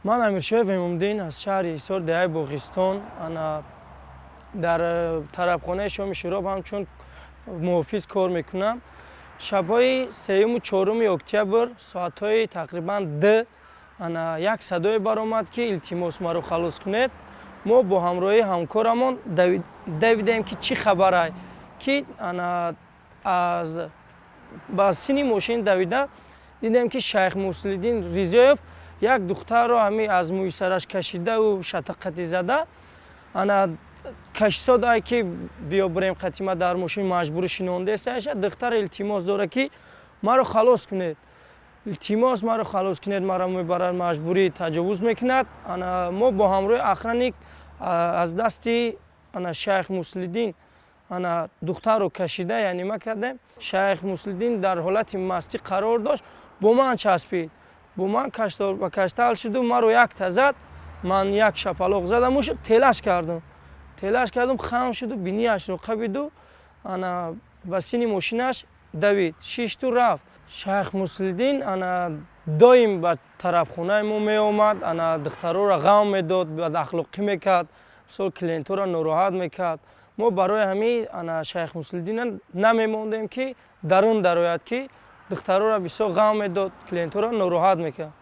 Ман Амиршоев Имомдин аз шаҳри Ҳисор, деҳаи Боғистон, ана дар тарабхонаи Шоми Шӯроб ҳамчун муҳофиз кор мекунам. Шабҳои сеюму чоруми октябр, соатҳои тақрибан 2, ана як садое баромад, ки илтимос, маро халос кунед. Мо бо ҳамроҳии ҳамкорамон давидем, ки чӣ хабарай, ки ана аз ба сини мошин давида дидем, ки Шайх Муслиддин Ризоев як духтарро ҳами аз мӯи сараш кашидау шатаққатӣ зада, ана кашисод ай, ки биё, бирем қатима дар мошин, маҷбурӣ шинондеста. Духтар илтимос дорад, ки маро халос кунед, илтимос, маро халос кунед, маро мебарад, маҷбурӣ таҷовуз мекунад. Ана мо бо ҳамроҳи охранник аз дасти ана Шайх Муслиддин ана духтарро кашида, яъне кардем. Шайх Муслиддин дар ҳолати мастӣ қарор дошт, бо ман часпид, бо ман ба каштал шуду маро якта зад. Ман як шапалоқ задаму телаш кардам, телаш кардам, хам шуду, бинияшро қабиду, ана ба сини мошинаш давид, шишту рафт. Шайх Муслиддин ана доим ба тарабхонаи мо меомад, ана духтароро ғам медод, бадахлоқӣ мекард, мисол, клиентҳоро нороҳат мекард. Мо барои ҳамин ана Шайх Муслиддина намемондем, ки дарун дарояд, ки духтароро бисёр ғам медод, клиентҳоро нороҳат мекард.